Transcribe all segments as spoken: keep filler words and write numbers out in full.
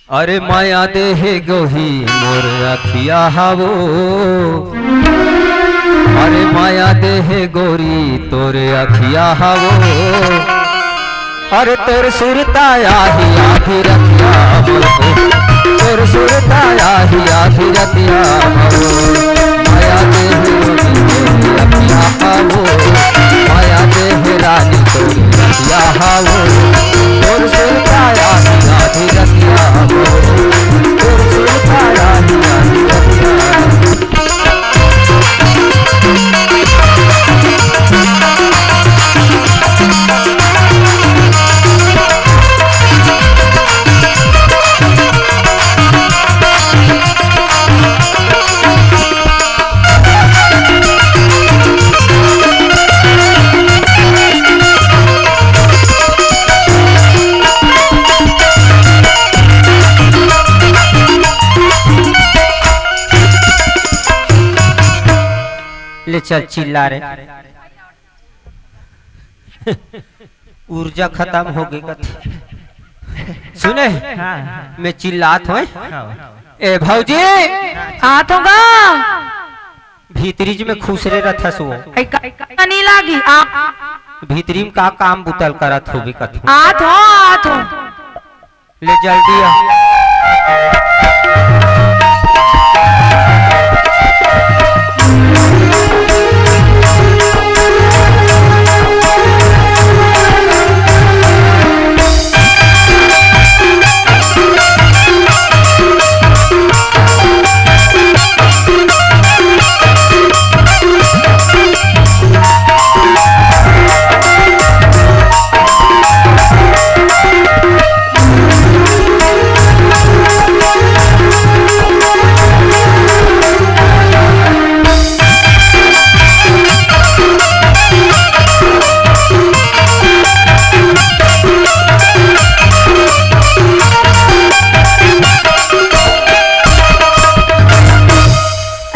अरे माया देहे गोही मोर अखिया हवो, अरे माया देहे गोरी तोर अखिया हवो, अरे तोर सुरता आही आधी रतिया हमरो, तोर सुरता आही आधी रतिया हमरो। माया देहे गोरी तोर अखिया हवो, माया देहे रानी तोर अखिया हवो, तोर सुरता आही आधी रतिया हमरो, तोर सुरता आही आधी रतिया। ले चल चिल्ला रे। ऊर्जा खतम हो गे कथे। सुने? हाँ, हाँ। मैं चिल्लात हों। हाँ। ए भौजी, आत हों गा। भीतरी ज में खुसरे रथस वो। ऐ का, का नहीं लागी? आ, भीतरी में का काम बुतल करत होबे कथू। आत हों, आत हों। ले जल्दी आ।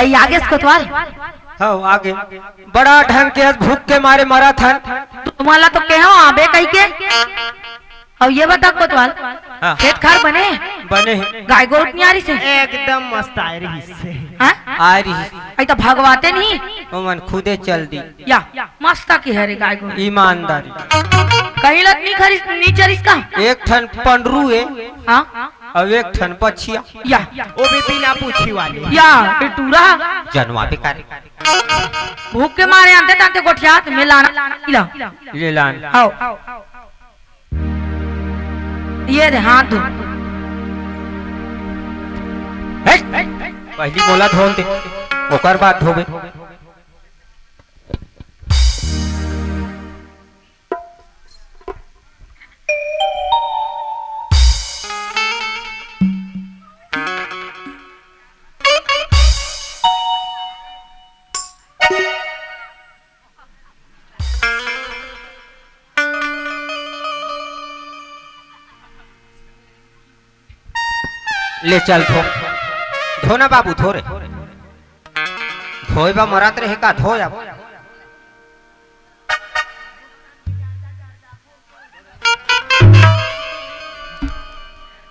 आई आगे से कोतवाल। हाँ, आगे। बड़ा ढंग के आज भूख के मारे मरत हन। तुम्हारा तो कहो आबे कही के। अब ये बता कोतवाल, हाँ। खेत खार बने? बने हे। गाय गोरू नहीं आ रही से? एकदम मस्त आए रही से। हाँ? आ रही। आई तो भगवाते नहीं। ओमन खुदे चल दी। या, मस्त की है रे गाय गोरू। ईमानदारी। कहीं लत नहीं खरीद, नहीं चरिस का? एक ठन पंडरू है। हाँ? अब एक ठन बछिया। या। वो भी बिना पूछी वाली। या, ये टूरा। जनवा बेकार। भूख के मारे आंते तांते गोठियात में लाना ला। ले लान। आओ। ये दे हाथ धो। हे, पहली मोला धोन दे, ओकर बाद धोबे। ले चल धो, धो ना बाबू, धो रे। धोए बा मरत रहे का, धो अब।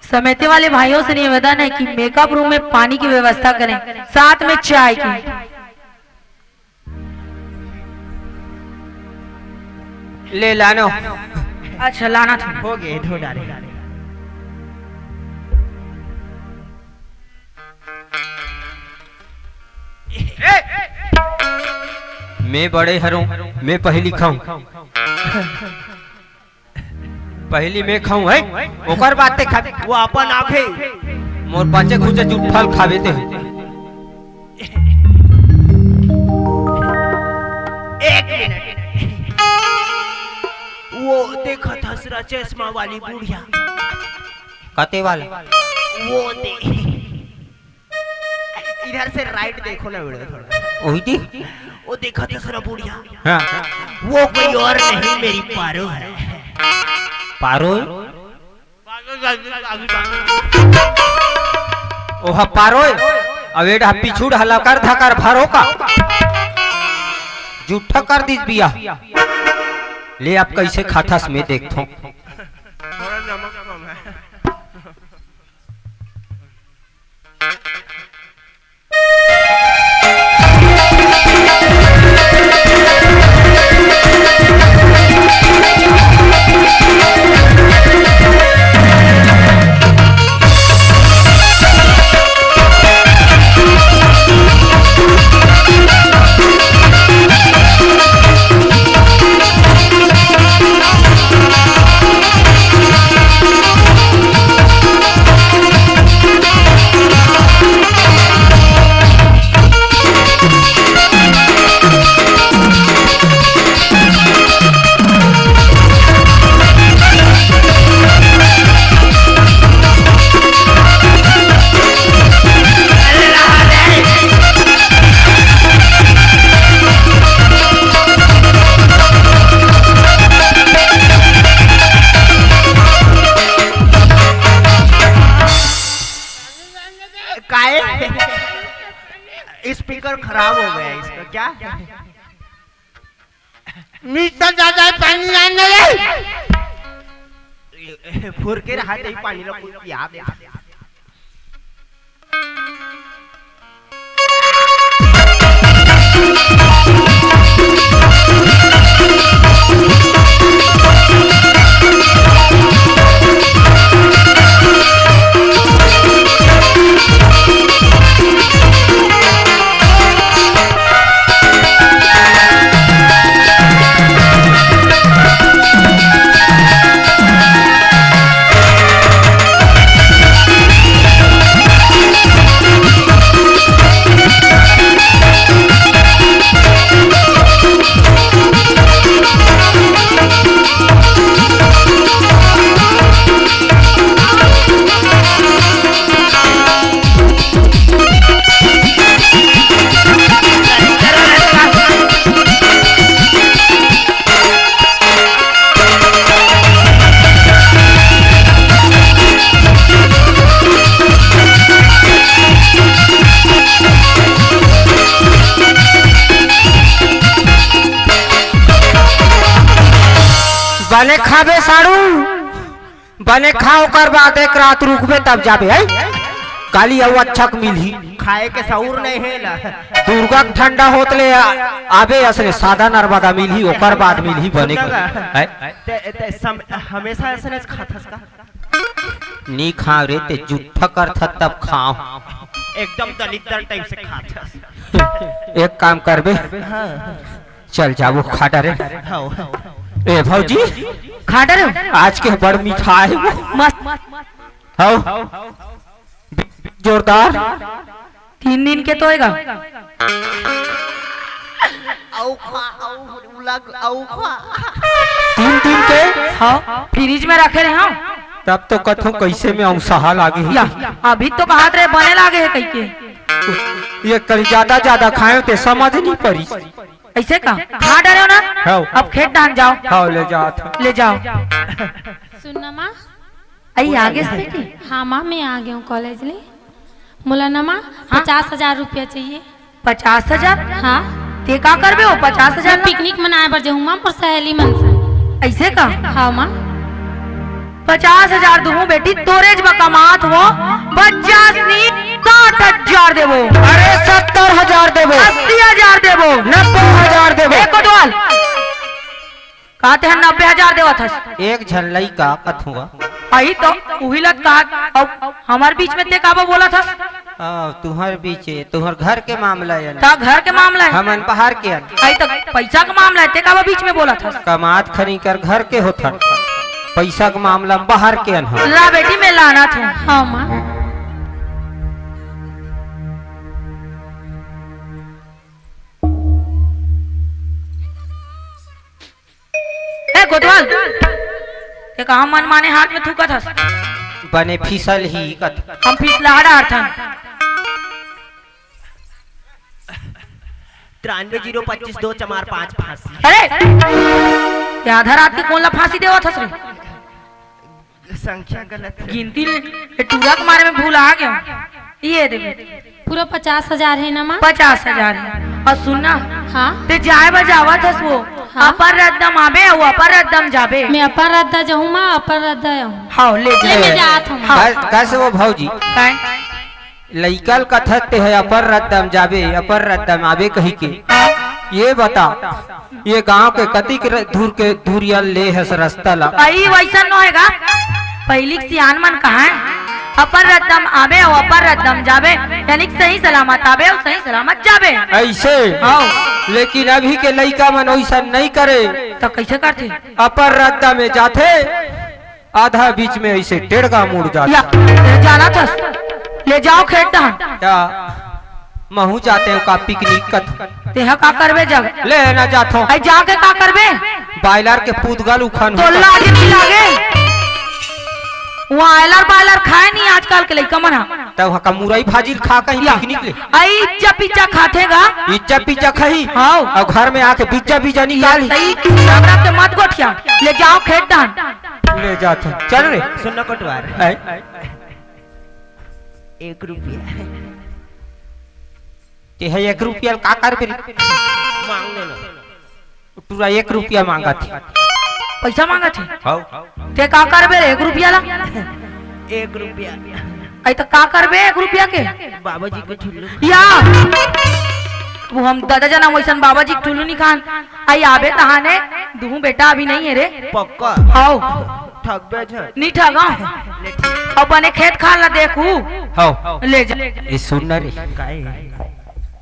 समिति वाले भाइयों से निवेदन है कि मेकअप रूम में पानी की व्यवस्था करें, साथ में चाय की। ले लानो। अच्छा, लाना था। हो गए, धो डाले। मैं बड़े हरों, मैं पहली खाऊं। पहली मैं खाऊं, है? ओकर बाद ते खाबे। वो अपन आखे। मोर पाचे खुचे जुट फल खाबे ते। एक मिनट। वो देखत हस रा चश्मा वाली बुढ़िया। कते वाला? वो दे। इधर से राइट देखो ना वीडियो थोड़ा। ओही दी। वो देखत हस रा बुढ़िया। हाँ। वो कोई और नहीं, मेरी पारो है। पारो? ओह पारो? अब एडा पिछू डहला कर धकर भरो का। जूठा कर दीस बिया। ले अब कैसे खाथस मैं देखथों। थोड़ा नमक कम है। क्या? मिस्टर दादा, पानी लाने रे। फुर के रहा दे, पानी ला कुछ पिया दे। बने खाबे साड़ू, बने खा, ओकर बाद एक रात रुकबे तब जाबे, है? काली अउ अच्छा के मिलही। खाए के सहूर नहीं है ला। दुर्गा के ठंडा होत ले आ-, आबे असने सादा नर्मदा मिलही, ओकर बाद मिलही बने के। है? ते, ते सम-, हमेशा ऐसे नहीं खाथस का? नी खा रे, ते जूठा करथस तब खाओ। एकदम दलिद्दर टाइप से खाथस। एक काम करबे। हाँ। चल जाबो खा डारे। हाँ। ए भौजी, खा डारे। आज के बड़ मीठा है वो। मस्त। हौ। जोरदार। तीन दिन के तो होएगा। अउ खा, अउ उलग, अउ खा। तीन दिन के? हाँ, फ्रिज में रखे रहे हो। तब तो कथों कैसे में औसहा लागे ही। या, अभी तो कहत रहे बने लागे है कह के। ये कल ज्यादा ज्यादा खाए ते समझ नहीं पड़ी। ऐसे का? खा डारे हो ना? हाँ। अब खेत धान जाओ। हाँ, ले जात हूँ। ले जाओ। सुन ना माँ। आई, आ गे बेटी? हाँ माँ, मैं आ गया हूँ कॉलेज ले। मोला ना माँ, हाँ। पचास हजार रुपया चाहिए। पचास हजार? हाँ। ते का करबे हो पचास हजार मैं ला? पिकनिक मनाए बर जाहूँ माँ, मोर सहेली मन संग। ऐसे का? हाँ माँ। पचास हजार दूहूँ बेटी, तोरे जब कमात हो, पचास नी, साठ हजार देबो। अरे, सत्तर हजार देबो। अस्सी हजार देबो। नब्बे हजार देबो। ए कोतवाल, का तेहा नब्बे हजार देवत हस? एक झन लइका कथुआ। अही तो, उही लत कहा, अब हमर बीच में ते काबर बोलत हस? आ, तुहर बीच, तुहर घर के मामला है ना? त घर के मामला है। हमन बाहर के अन। अही तो पैसा के मामला है, ते काबर बीच में बोलत हस? कमात खनी कर घर के होथन। पैसा के मामला बाहर के अन हम। ला बेटी, मैं लानत हूँ। हाँ माँ। ए कोतवाल, ते कहाँ मनमाने हाथ में थूकत हस? बने फिसल ही कत। हम फिसला डारथन। तिरानवे जीरो पच्चीस दो चमार पाँच फांसी। अरे, ये आधा रात के कोन ला फांसी देवत हस रे? संख्या गलत है। गिनती ले, ये टूरा के मारे में भूला गया। ये देखो। पूरा पचास हजार है ना माँ? पचास हजार है। अउ सुन ना, हाँ? ते जाए बर जावत हस वो, हाँ? अपर रद्दम आबे अउ अपर रद्दम जाबे। मैं अपर रद्दा जाहूँ माँ, अपर रद्दा जाहूँ। हाँ, ले ले, जा। मैं जात हूँ माँ। हाँ। कस-, कस वो भौजी? काय? लइका ल कथस ते है अपर रद्दम जाबे, अपर रद्दम आबे कही के। हाँ। ये बता, ये गांव के कतिक र-, दूर के दूरिया ले हस रस्ता ला? अई वइसन नो हे गा। पहिली के सियान मन कहाय, "अपर रद्दम आबे अउ अपर रद्दम जाबे", यानी कि सही सलामत आबे अउ सही सलामत जाबे। अइसे? हव। लेकिन अभी के लइका मन वइसन नइ करे। त कइसे करथे? अपर रद्दा में जाथे, आधा बीच में अइसे टेड़गा मुड़ जाथे। या, जानत हस, ले जाव खेत डहन। या, महूँ जातेंव का पिकनिक कत। तेहा का करबे जग? ले ना जाथों। अई जाके का करबे? बायलर के पुतगल उखन तो होता। लाज नइ लागे? उहाँ आयलर बायलर खाय नहीं आजकल के लइका मन ह। त उहाँ का मुरई भाजी खा कहीं या। पिकनिक ले। अई इज्जा पिज्जा खाथे गा। इज्जा पिज्जा खाही। हाँ। अउ घर में आके बिज्जा बिज्जा निकाली। तई हमरा के मत गोठिया। ले जाव खेत डहन। ले जाथों। चल रे। सुन ना कोटवार। आय। एक रुपया। तेहा एक रुपया ल का करबे रे? मांग लेना। टूरा एक रुपया मांगत हे। पैसा मांगत हे? हव। ते का करबे रे एक रुपया ला? एक रुपया। अई त का करबे एक रुपया के? बाबा जी के ठुल्लू। या। वो हम ददा जना वइसन बाबा जी के ठुल्लू नइ खान। अई आबे तहाने दुहूं बेटा अभी नइ हे रे। पक्का? हव। ठगबे झन। नइ ठगव। ले ठीक। अउ बने खेत खार ला देखहू। हव। ले जा। ए सुन ना रे। काय?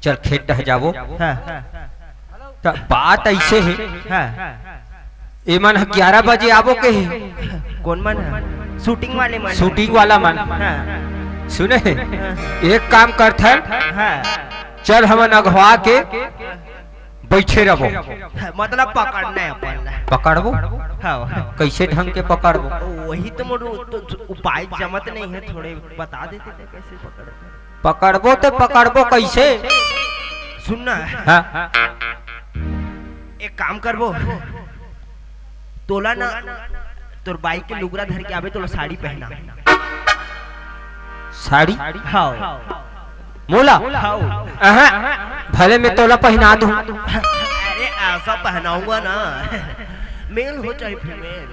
चल खेत डहर जाबो। हाँ। त बात अइसे हे, हाँ। एमन ह ग्यारह बजे आबो कहे। कोन मन ह? शूटिंग वाले मन। शूटिंग वाला मन। हाँ। सुने, हाँ। एक काम करथन, हाँ। चल हमन अघवा के बइठे रबो। मतलब पकड़ना हे अपन ला। पकड़बो? हाँ। कइसे ढंग के पकड़बो? वही तो मोर उ-, तो उपाय जमत नइ हे, थोड़े बता देते तो कइसे पकड़बो। पकड़बो ते पकड़बो कइसे? सुन ना। हाँ। एक काम करबो, तोला ना तोर बाई के लुगरा धर के आबे, तोला साड़ी पहना। साड़ी? हाँ। मोला? हाँ। अहाँ, भले मैं तोला पहना दूं। अरे ऐसा पहनाऊंगा ना, मेल हो चाहे फीमेल,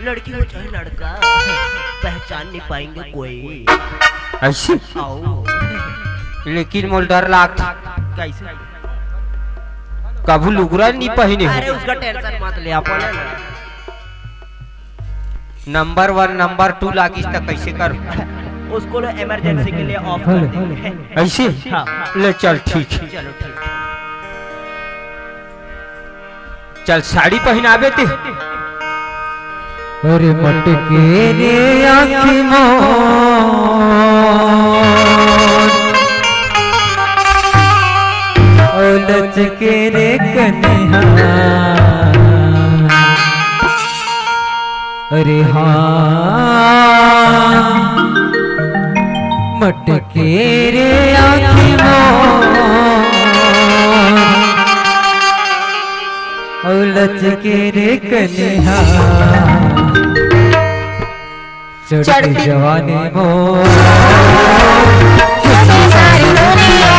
लड़की हो चाहे लड़का, पहचान नहीं पाएंगे कोई। अइसे? आओ। लेकिन मोला डर लागथे। कइसे? कभू लुगरा नइ पहिने हंव। अरे उसका टेंशन मत ले, अपन हे ना। नंबर वन, नंबर टू लागिस त कइसे कर? उसको लो, इमरजेंसी के लिए ऑफ कर देंगे। अइसे? हाँ। ले चल, ठीक हे। चलो ठीक हे। चल साड़ी पहिनाबे ते। अरे मटके रे आँखी मोर, ओ लचके रे कनिहा। अरे हाँ, मटके रे आँखी मोर, ओ लचके रे कनिहा, चढ़ती जवानी मोर। झूमे सारी दुनिया,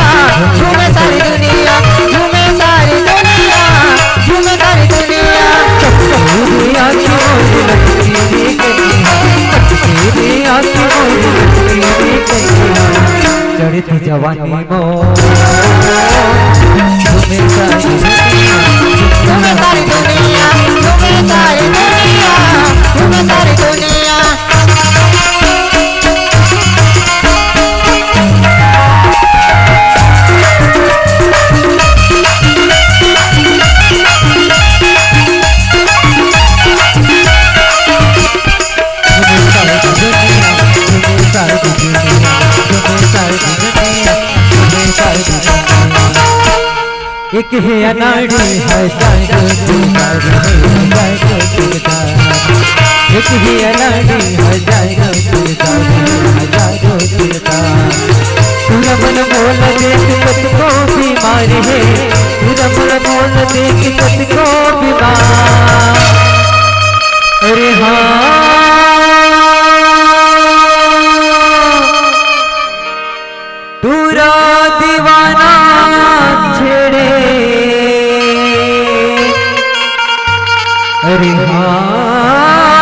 झूमे सारी दुनिया, झूमे सारी दुनिया, झूमे सारी दुनिया। तेरी आँखी मोर लचके रे कनिहा, तेरी आँखी मोर लचके रे कनिहा। चढ़ती जवानी मोर, झूमे सारी दुनिया, झूमे सारी दुनिया, झूमे सारी दुनिया, झूमे सारी दुनिया। एक हे अनाड़ी है जाएगो दिलदार, है जाएगो दिलदार। एक हे अनाड़ी है जाएगो दिलदार, है जाएगो दिलदार। पूरा मन मोला देख कतको बीमार हे, पूरा मन मोला देख कतको बीमार। अरे हाँ, टूरा दीवाना छेड़े। अरे हाँ,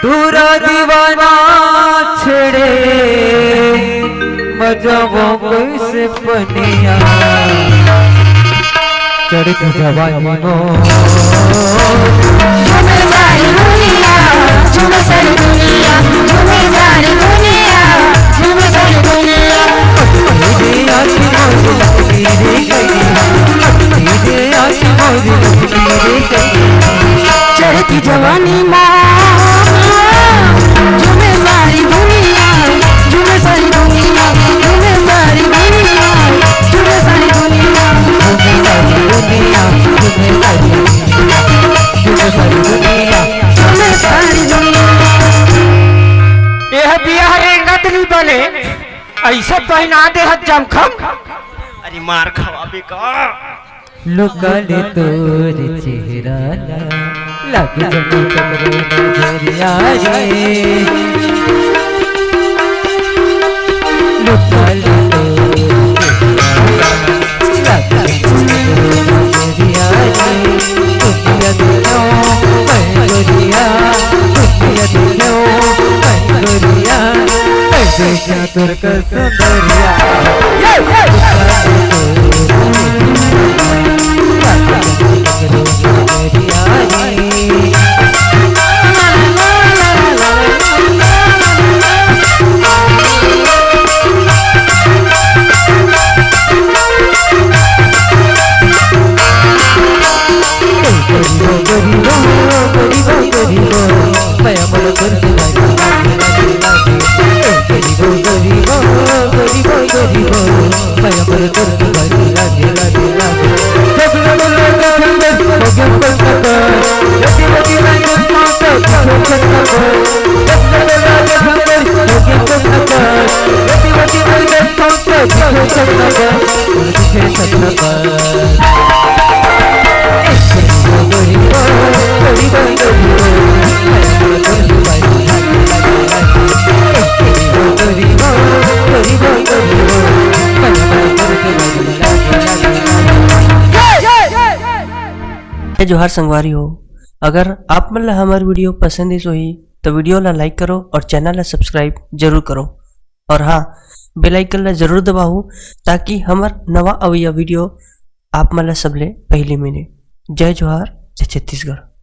टूरा दीवाना छेड़े, मजा वो कैसे पनिया। चढ़ती जवानी मोर। झूमे सारी दुनिया, झूमे सारी दुनिया, झूमे सारी दुनिया, झूमे सारी दुनिया। तेरी आँखी मोर लचके रे कनिहा, तेरी आँखी मोर लचके रे कनिहा। चढ़ती जवानी मोर, झूमे सारी दुनिया, झूमे सारी दुनिया, झूमे सारी दुनिया, झूमे सारी दुनिया। झूमे सारी दुनिया, झूमे सारी दुनिया, झूमे सारी दुनिया, झूमे सारी दुनिया। एह बियाह रेंगत नइ बने, अइसे पहिना दे हस जमखम। अरे मार खवाबे का। लुका ले तोर चेहरा ला, लागे जब ककरो नजरिया रे। लुका ले तोर कस सुंदरिया। जय जोहार संगवारी हो, अगर आप मन ला हमर video पसंद आइस होही, तो video ला like करो और channel ला subscribe जरूर करो। और हाँ, bell icon ला जरूर दबाओ, ताकि हमर नवा अवइया video आप मन ला सबले पहली मिले। जय जोहार, जय छत्तीसगढ़।